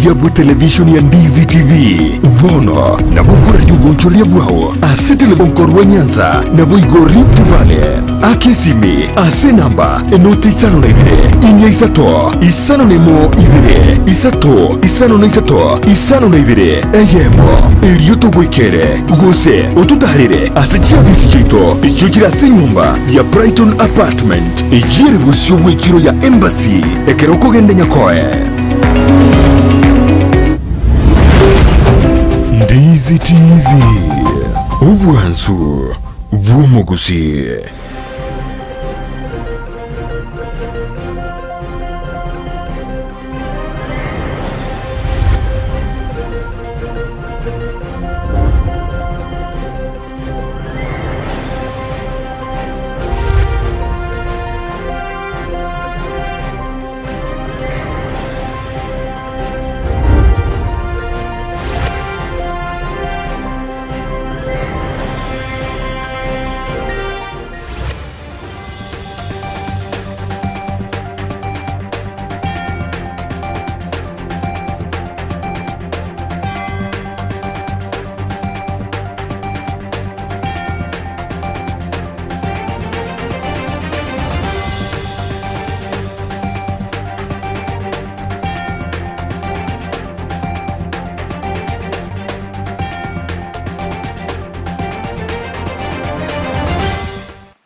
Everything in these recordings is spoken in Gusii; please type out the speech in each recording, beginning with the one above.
Obuya bwe television ya Ndizi TV bono nabo okoraria obonchoreria bwao ase telefoni korwa Nyanza naboigo Rift Valley. Aka esimi ase enamba enoti isano na ibere inya isato isano na emo ibere isato isano na isato isano na ibere eyemo erio togoikere gose ototarere ase chiabisi chiaito echio chire ase enyomba ya Brighton Apartment eyio ere bosio bw'echiro ya Embassy ekero okogenda Nyakoe. Ndizi TV, obwansu bw'omogusii.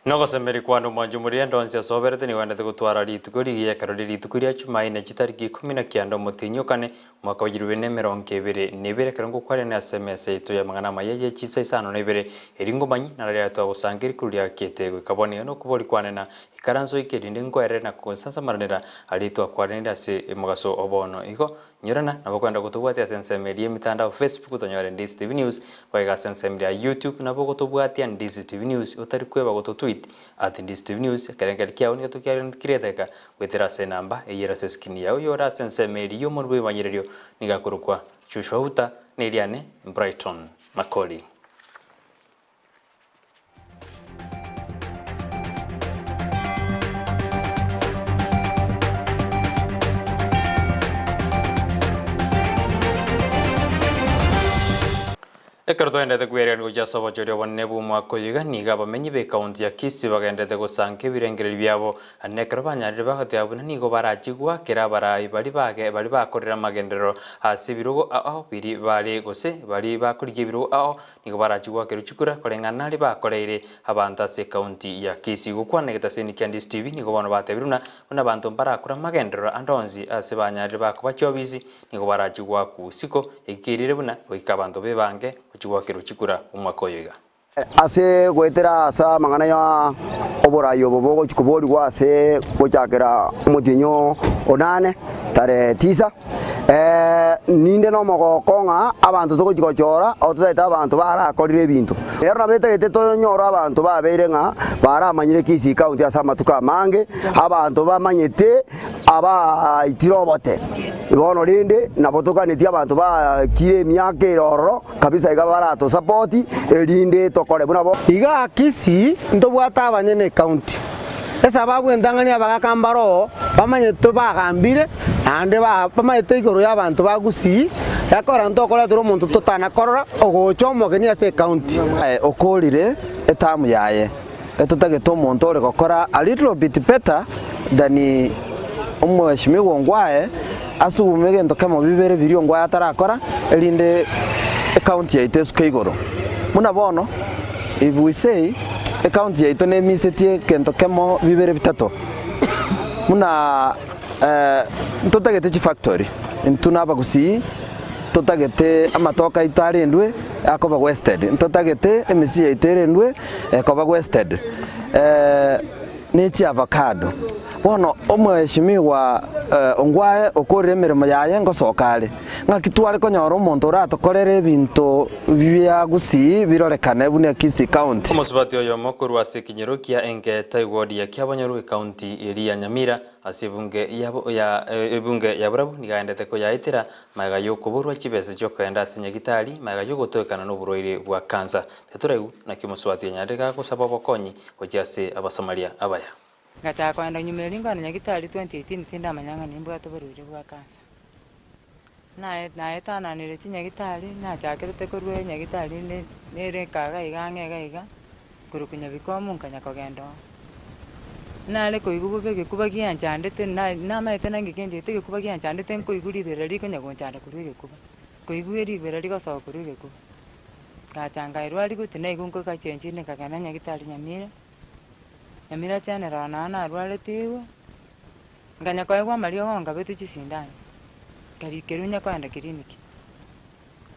Nogosemeria kwane omwancho omorende onsi ase oberete nigo endete gotwara rituko rigiya ekero rire rituko ria Chumaine chitariki ikomi na kianda omotienyi o kane omwaka wa 2022 ekero ngokwarania ase emesa yaito y'amang'ana amaya ye chinsa isano na ibere eri ngomanyi nararia twagosanga erikuru riakete goika bono iga nokobori kwane na ikaranso ike erinde nkoerere na kogonsansamaranera aria twakwaranire ase omogaso o bono igo Nyorana nabo kwenda gotobwatia ase ensemo eria y'emitandao Facebook otonyore Ndizi TV News, boigo ase ensemo eria ya YouTube nabo ogotobwatia Ndizi TV News otari kweba gototweet at Ndizi TV News ekerengerio kiao nigo tokiarengeretie goetera ase enamba eyio ere ase escreen yao oyore ase ensemo eria y'omonwa bw'ebimanyererio nigo akorokwa Joshua Uta na eriane Brighton Makori. Ekero twagenderete kweererania gochia ase obochori obonene bw'omwaka oyo iga, nigo abamenyi b'ekaunti ya Kisii bagenderete gosanka ebirengererio biabo, na ekero banyarire bagoteba buna nigo barachie goakera abarai baria bage baria bakorire amagenderero ase ebirogo ao biria bare gose baria bakorigia ebirogo ao Nigo barachie goakerwa chikura koreng'ana naria bakoreire abanto ase ekaunti ya Kisii. Gokwana egetaseni kia Ndizi TV nigo bono batebire buna buna abanto mbarakore amagenderero ande onsi ase banyarire bakoba chiobisi nigo barachie goakwa isiko ekikerire buna goika abanto bebange gochia goakerwa chikura omwaka oyo iga. Ase goetera ase amang'ana ya oborai obo bogochia koborigwa ase gochakera omotienyi o nane tarehe tisa, Ninde nomogooko ng'a abanto togochia gochora oo totaete abanto barakorire ebinto. Ero nabo etagete tonyore abanto babeire ng'a baramanyire Kisii County ase amatuko amange, abanto bamanyete abaitire obote. Bono rende nabo toganetie abanto bakire emiaka ere ororo kabisa iga baratosapoti erinde tokore buna bo. Igaa Kisii ntobwate abanyene ecounty. Esababu entang'ani abagaka mbaroo bamanyete bagambire, naende bamanyete igoro y'abanto ba Gusii, ekero ntokoretera omonto totana korora ogocha omogeni ase ecounty. Aye okoorire etamu yaye, etotagete omonto ore gokora a little bit better than omweshimiwa Ongwae, asugume egento kemo bibere biria Ongwae atarakora, erinde ecounty yaito esuke igoro. Buna bono, if we say Ecounty yaito nemisetie egento kemo bibere bitato, buna ntotagete chifactory, intwe na abagusii totagete amatoke aito arendwe akoba wasted, ntotagete emesii yaito erendwe ekoba wasted, ne chiavacado. Bono omweshimiwa Ongwae okorire emeremo yaye ngosoka are, ng'aki tware konyora omonto oratokorere ebinto bia Gusii birorekane buna Kisii County. Omosubati oyomo korwa ase ekenyoro kia Engeta eward ya Kiabonyoru ekaunti eria ya Nyamira ase ebunge ya ebunge ya Borabu nigo agendete koyaetera magega yokoborwa chibesa chiokogenda ase nyagitari magega yogotoekana noborwaire bwa cancer. Tetoraigwe naki omosubati onyarire gagosaba obokonyi gochia ase abasamaria abaya. Ngachaka kogenda nyuma eria nkogenda nyagitari 2018 tindamanya ng'a nimbwate oborwaire bwa cancer. Naye naetananire chinyagitari, nachakerete korwa enyagitari ende nere ekaga iga ang'e iga iga, korwa Nyabikomu nkanya kogenda oo. Nare koigwa bobe egekuba gianchandete na namaete naki kendiete egekuba gianchandete nkoigwa riberera rikonya gonchanda korwa egekuba, koigwa riberera rigosoka korwa egekuba. Ngacha nkaerwaria tinaigwa nkoika chenchini nkagenda nyagitari Nyamira, Nyamira general naro narwaretiwe. Nkanya koegwa amariogo nkabetwa chisindani, nkarikerwa onye koenda kiriniki.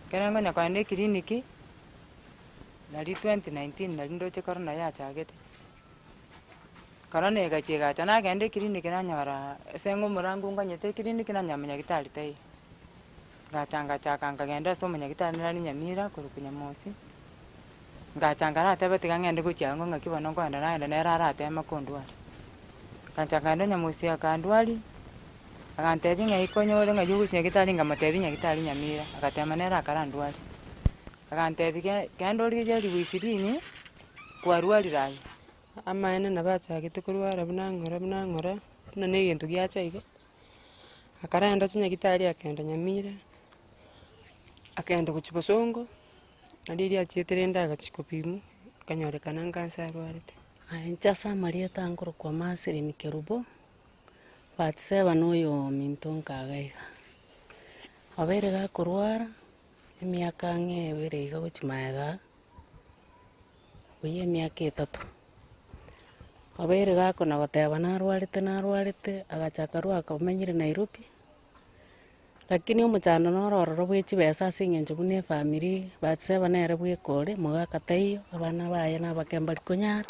Ekero nkonya koenda ekiriniki, nari 2019 nari ndoche korona yachagete, korona egachia egacha nagenda ekiriniki nanyora ase ng'a omorango nganyete ekiriniki nanyora monyagitari taiyo. Ngacha ngachaka nkagenda ase omonyagitari nare Nyamira korokwa Nyamosi, ngacha nkarateba tiga ng'ende gochia ang'o ng'aki bono nkoenda nagenda nere arateme kondwaria. Ngancha nkaenda Nyamosi akandwaria, agantebia ng'ai konyore ng'ai ogochia nyagetari nkamotebia nyagetari Nyamira, agatema nere akarandwaria. Agantebia ge genda origie chilifu ishirini, kwarwarire aye. Amaene nabo achagete korwara buna ng'ora buna ng'ora, buna na egento giacha iga, akarenda chinyagitari akagenda Nyamira, akagenda gochia bosongo, nario riria achiete rende agachia kopimwa, ekanyorekana nkansa arwarete. Aye inche ase amarieta nkorokwa Marceline Kerubo, Bathseba na oyo ominto nkaga iga. Obeire gakorwara, emiaka ang'e ebere iga gochia magega, buya emiaka etato. Obeire gakona goteba narwarete narwarete, agachaka rwa akamenyire Nairobi. Lakini omochando noro ororo bwe chibesa ase eng'encho buna efamiri, Bathseba nere bweka ore, mogaka taiyo, abana baye na abake mbari konyara.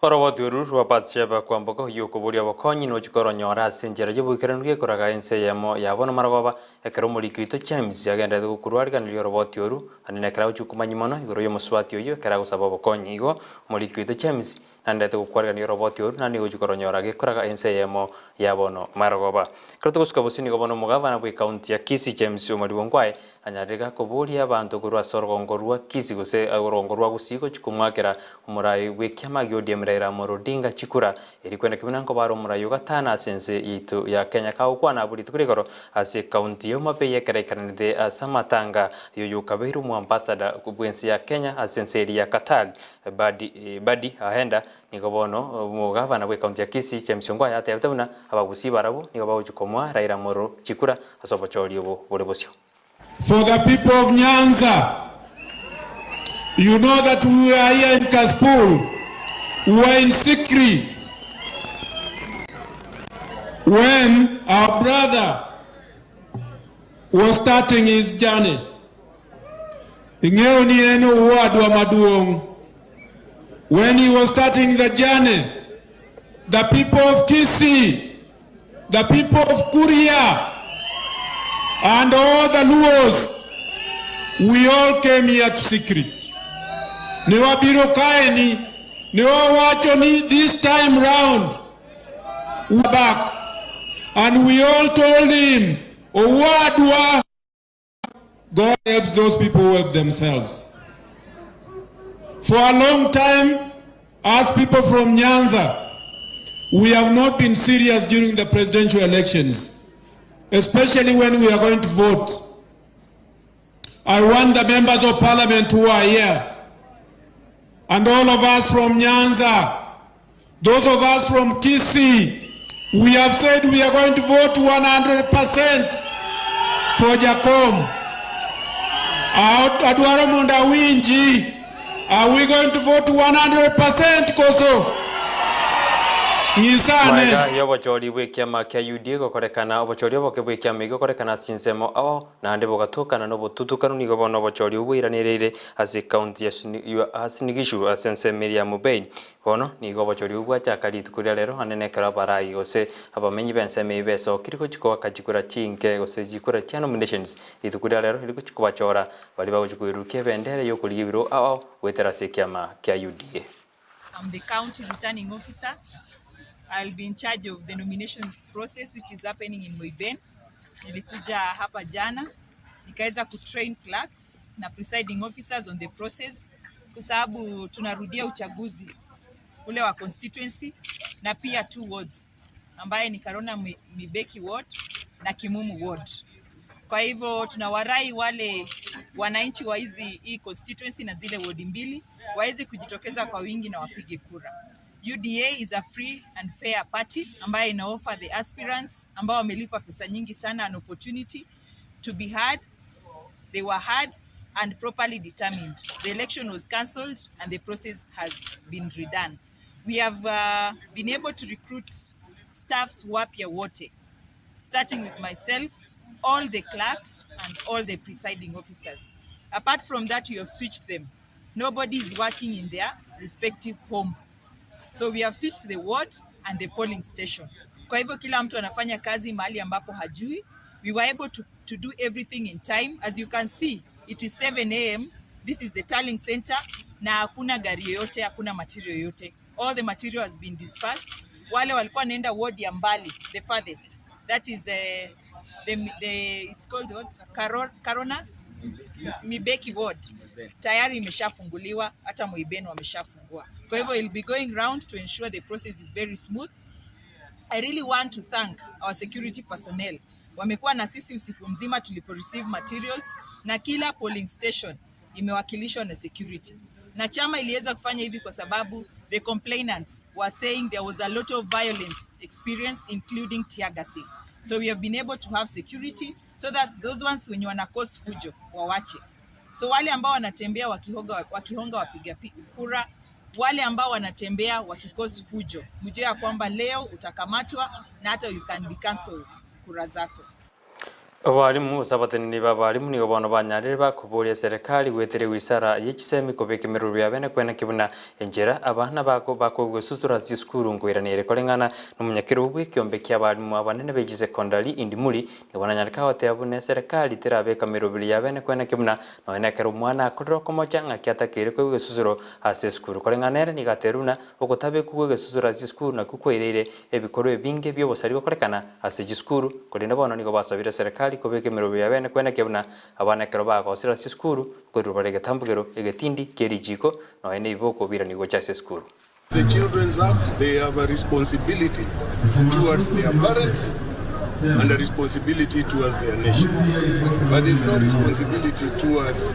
Oroboti oru rwa Bathsheba kwamboka oyio okoboria obokonyi nochia koronyora ase enchera y'oboikeranu gekoraga ense eyemo ya bono marogoba, ekero omoriki oito James agendererete gokorwariganiria oroboti oru, naende nekero agochia komanyia mono igoro y'omosubati oyio ekero agosaba obokonyi. Igo omoriki oito James Naendete gokwarigania oroboti oru, naende nigo gochia koronyora gekoraga ense eyemo ya bono marogoba. Ekero togosuka bosio nigo bono omogavana bw'ecounty ya Kisii James Omariba Ongwae anyarire gakoboria abanto korwa ase orogongo rwa Kisii gose orogongo rwa Gusii gochia komoakera omorai bw'ekiama gia ODM Raila Amolo Odinga chikura eri kwenda kebuna nkobare omorai o gatano ase ense yaito ya Kenya kagokwana abwo rituko rigoro ase ecounty ya Homa Bay ekero aikaranete ase amatanga yoyokabeire omoambassador bw'ense ya Kenya ase ense eria ya Qatar Badi Badi Ahenda nigo bono omogavana bw'ecounty ya Kisii James Ongwae atebete buna abagusii barabwo nigo bagochia komoa Raila Amolo chikura ase obochori obo bore bosio. For the people of Nyanza, you know that we are here in Kasipul, we were in Sikri when our brother was starting his journey. Ing'eyo ni en owadwa maduong'. When he was starting the journey, the people of Kisii, the people of Kuria, and all the Luos, we all came here to Sikri. Ne wabiro kaeni, ne wawacho ni this time round, we are back. And we all told him, owadwa, God helps those people who help themselves. For a long time, as people from Nyanza, we have not been serious during the presidential elections, especially when we are going to vote. I want the members of parliament who are here, and all of us from Nyanza, those of us from Kisii, we have said we are going to vote 100% for Jakom. Adwaro mondo awinji. Are we going to vote 100% koso? Nyisane. Magega y'obochori bw'ekiama kia UDA gokorekana obochori oboke bw'ekiama eki gokorekana ase chinsemo ao naende bogatokana nobotutukanu nigo bono obochori obwo bwairanereire ase ekaunti ya Uasin Gishu ase ensemo eria ya Mobei. Bono nigo obochori obwo bwachaka rituko ria rero ande nekero abarai gose abamenyi b'ensemo eyio besokire gochia koaka chikura chinke gose chikura chia nominations rituko ria rero rigochia kobachora baria bagochia koirurukia ebendera y'okorigia ebiro ao ao goetera ase ekiama kia UDA. I'm the county returning officer. I'll be in charge of the nomination process which is happening in Moiben. Nilikuja hapa jana nikaweza kutrain clerks na presiding officers on the process kwa sababu tunarudia uchaguzi ule wa constituency na pia two wards ambaye ni Karona Mibeki ward na Kimumu ward. Kwa hivyo tunawarai wale wananchi wa hizi hii constituency na zile wodi mbili waweze kujitokeza kwa wingi na wapige kura. UDA is a free and fair party ambayo ina offer the aspirants ambao wamelipa pesa nyingi sana an opportunity to be heard. They were heard and properly determined. The election was cancelled and the process has been redone. We have been able to recruit staffs wapya wote starting with myself, all the clerks and all the presiding officers. Apart from that, we have switched them. Nobody is working in their respective home. So we have switched the ward and the polling station. Kwa hivyo kila mtu anafanya kazi mahali ambapo hajui. We were able to do everything in time. As you can see, it is 7 a.m. This is the tallying center na hakuna gari yoyote, hakuna material yoyote. All the material has been dispersed. Wale walikuwa wanaenda ward ya mbali, the farthest. That is the it's called what? Karona Mibeki ward tayari imeshafunguliwa, hata Moiben wameshafungua. Kwa hivyo it'll be going round to ensure the process is very smooth. I really want to thank our security personnel. Wamekuwa na sisi usiku mzima tulipo receive materials na kila polling station imewakilishwa na security. Na chama iliweza kufanya hivi kwa sababu the complainants were saying there was a lot of violence experienced including tear gassing. So we have been able to have security so that those ones wenye wana cause fujo wawache. So wale ambao wanatembea wakihonga wapiga kura, wale ambao wanatembea wakicause fujo, mjue ya kwamba leo utakamatwa na hata you can be cancelled kura zako. Abarimu ase abateneneri ba abarimu nigo bono banyarire bakoboria serikali goetera ewizara ye chisemi kobeka emerero ya bene kwene kebuna enchera abana bako bakogosusura ase chisukuru nkoiranere koreng'ana na omonyakero bwa ekiombe kia abarimu abanene be chisecondary Indimuli nigo bananyareka goteba buna eserikali terabeka emeroberi ya bene kwene kebuna nonye na ekero omwana akorire okomocha ng'aki atakeire koigwa egesusuro ase esukuru. Koreng'ana ere nigo aterwa buna ogotabekwa bwa egesusuro ase chisukuru nakwo kwaireire ebikorwa ebinge bia obosari gokorekana ase chisukuru korende bono nigo basabire eserikali kobeka emeroberi ya bene kwene kebuna abana ekero bagosire ase chisukuru nkoirwa bare egetambokero egetindi kia erichiko nonye na ebiboko birani gocha ase esukuru. The Children's Act, they have a responsibility towards their parents and a responsibility towards their nation. But there's no responsibility towards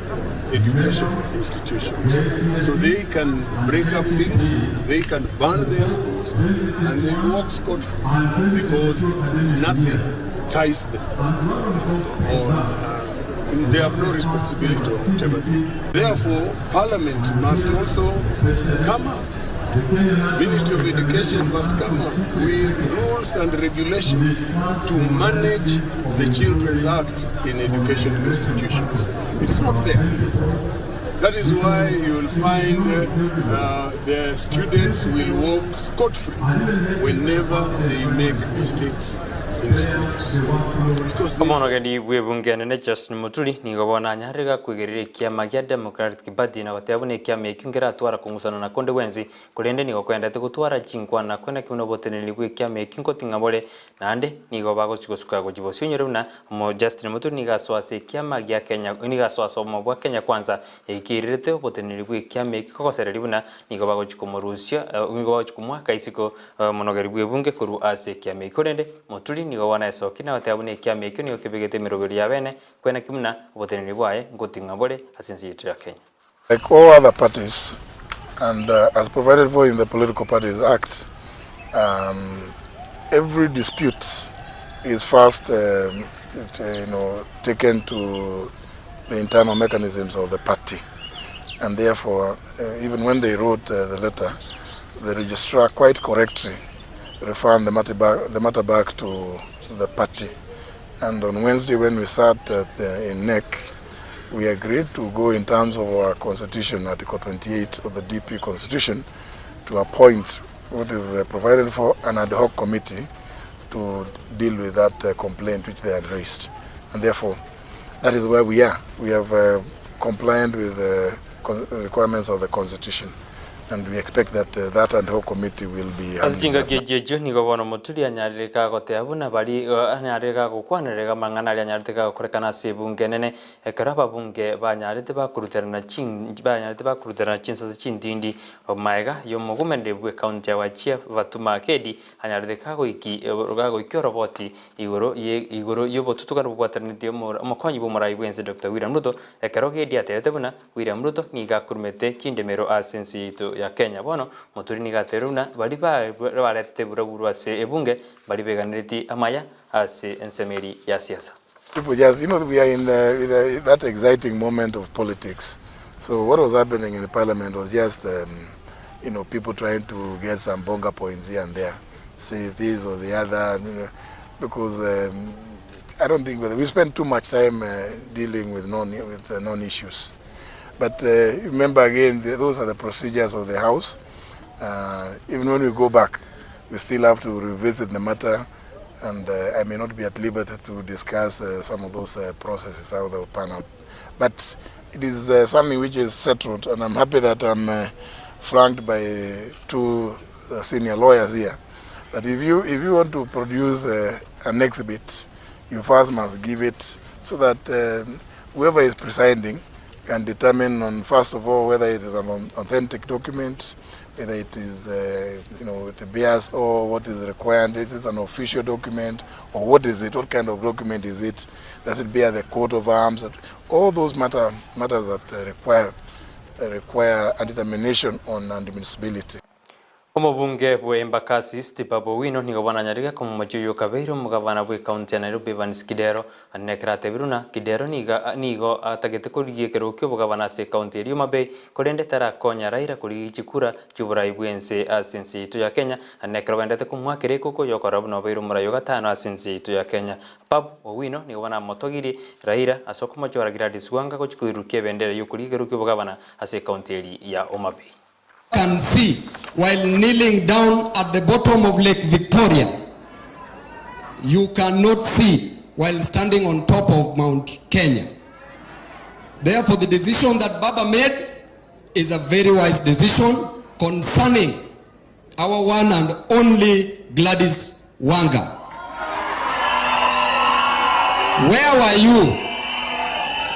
educational institutions. So they can break up things, they can burn their schools, and they walk scot-free because nothing ties them on. They have no responsibility on whatever they do. Therefore, Parliament must also come up. Ministry of Education must come up with rules and regulations to manage the Children's Act in education institutions. It's not there. That is why you will find the students will walk scot-free whenever they make mistakes in schools. Because they Omonogeni bw'ebunge enene Justin Muturi nigo bono anyarire gakwegerera ekiama gia Democratic Party na goteba buna ekiama ekio nkeratwara kong'usana na konde bwensi korende nigo kwendete gotwara chinkwana kwene buna oboteneneri bwa ekiama ekio nkoting'a bore naende nigo bagochi gosuka gochi bosio onyore buna omo Justin Muturi nigo asoa ase ekiama gia Kenya nigo asoa ase obomo bwa Kenya Kwanza ekeirerete oboteneneri bwa ekiama ekio kogosereria buna nigo bagochi komorusia nigo bagochi komoaka isiko omonogeri bwa ebunge korwa ase ekiama ekio korende Muturi nigo bono esoki na goteba buna ekiama ekio nigo kebegete emeroberi ya bene kwene ki buna oboteneneri bwaye ngoting'a bore ase ense yaito ya Kenya. Like all other parties and as provided for in the Political Parties Act, every dispute is first you know, taken to the internal mechanisms of the party and therefore even when they wrote the letter, the registrar quite correctly referred the matter back, the matter back to the party. And on Wednesday when we sat at the, in NEC, we agreed to go in terms of our constitution, Article 28 of the DP constitution, to appoint what is provided for an ad hoc committee to deal with that complaint which they had raised. And therefore, that is where we are. We have complied with the requirements of the constitution. And we expect that that ad hoc committee will be Ase handling that chingaki echi echio nigo bono Muturi anyarire gagoteba buna bari anyarire gagokwanera iga amang'ana aria anyarete gagokorekana ase ebunge enene, ekero ababunge banyarete bakoruterana chin banyarete bakoruterana chinsase chintindi maega y'omogomeneri bw'ecounty ya Wajir Fatuma Kedi anyarete gagoiki gagoikia oroboti igoro ye igoro y'obotutukanu bobwateranetie omokonyi bw'omorai bw'ense Doctor William Ruto ekero Gedi atebete buna William Ruto nigo akurumete chindemero ase ense yaito ya Kenya. Bono Muturi nigo atebirie buna baria baretete buraburu ase ebunge mbaria beganereti amaya ase ensemeri ya siasa. People just, you know, we are in the, with the, that exciting moment of politics. So what was happening in parliament was just, um, you know, people trying to get some bonga points here and there, say this or the other, you know, because um, I don't think whether we spend too much time uh, dealing with non with uh, non-issues. But uh, remember again, those are the procedures of the house. Uh, even when we go back, we still have to revisit the matter, and uh, I may not be at liberty to discuss uh, some of those uh, processes, how they will pan out. But it is uh, something which is settled, and I'm happy that I'm uh, flanked by two uh, senior lawyers here. That if you if you want to produce uh, an exhibit, you first must give it so that um, whoever is presiding can determine on first of all whether it is an authentic document, whether it is uh, you know it bears or what is required, it is an official document or what is it, what kind of document is it, does it bear the coat of arms, all those matter matters that uh, require uh, require a determination on admissibility. Omobunge bwe Embakasi East Babu Owino nigo bono anyarire komomochia oyio okabeire omogavana bwe county ya Nairobi Evans Kidero ande nekero atebire buna Kidero niga nigo atagete korigia ekerogo kiobogavana ase ecounty eria Homa Bay korende tarakonya Raila korigia chikura chioborai bwense ase ense yaito ya Kenya ande nekero baendete komoakera ekoko yokorora buna obeire omorai ogatano ase ense yaito ya Kenya Babu Owino nigo bono amotogirie Raila ase okomochora Gladys Wanga gochia koirurukia ebendera yokorigia ekerogo kiobogavana ase ecounty eria ya Homa Bay. Can see while kneeling down at the bottom of Lake Victoria, you cannot see while standing on top of Mount Kenya. Therefore, the decision that Baba made is a very wise decision concerning our one and only Gladys Wanga. Where were you?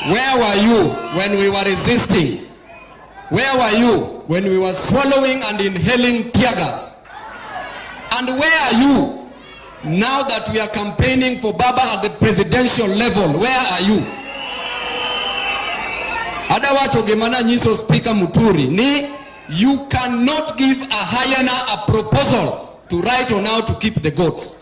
Where were you when we were resisting? Where were you when we were swallowing and inhaling tear gas? And where are you now that we are campaigning for Baba at the presidential level? Where are you? Adawacho gima nanyiso Speaker Muturi ni you cannot give a hyena a proposal to write on how to keep the goats.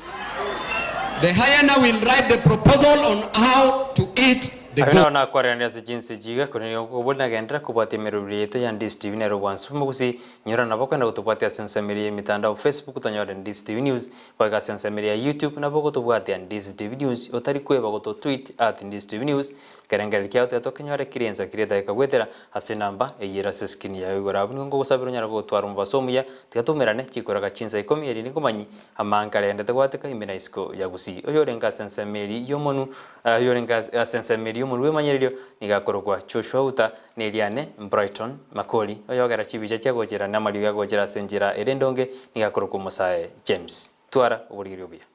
The hyena will write the proposal on how to eat the Aye goat. nabo nakwarerania ase chinse chiga, korende nigo nkobua nagenderera kobwatia emeroberi yaito ya Ndizi TV nere obwansu bw'omogusii, Inyora nabo okogenda gotobwatia ase ensemo eria y'emitandao Facebook tonyore Ndizi TV News, boigo ase ensemo eria ya YouTube nabo ogotobwatia Ndizi TV News, otari kweba goto tweet at Ndizi TV News, ekerengererio kiao tiga tokenyore kire ensa kire edageka goetera ase enamba eyio ere ase escreen yago igoro abwo nigo nkogosabera onyare gotwara omobaso omuya, tiga toumerane chikoraga chinsa ikomi erinde nkomanyi amange areendete goateka ime na isiko ya Gusii. Oyorenge ase ensemo eria y'omonu oyorenge ase ensemo eria y'omonwa bw'emanyererio nigo akorokwa Joshua Uta, na eriane Brighton Makori, oyogera chibicha chia gochera na amariogi agochera ase enchera ere endonge nigo akorokwa Omosae James. Twara oborigereria obuya.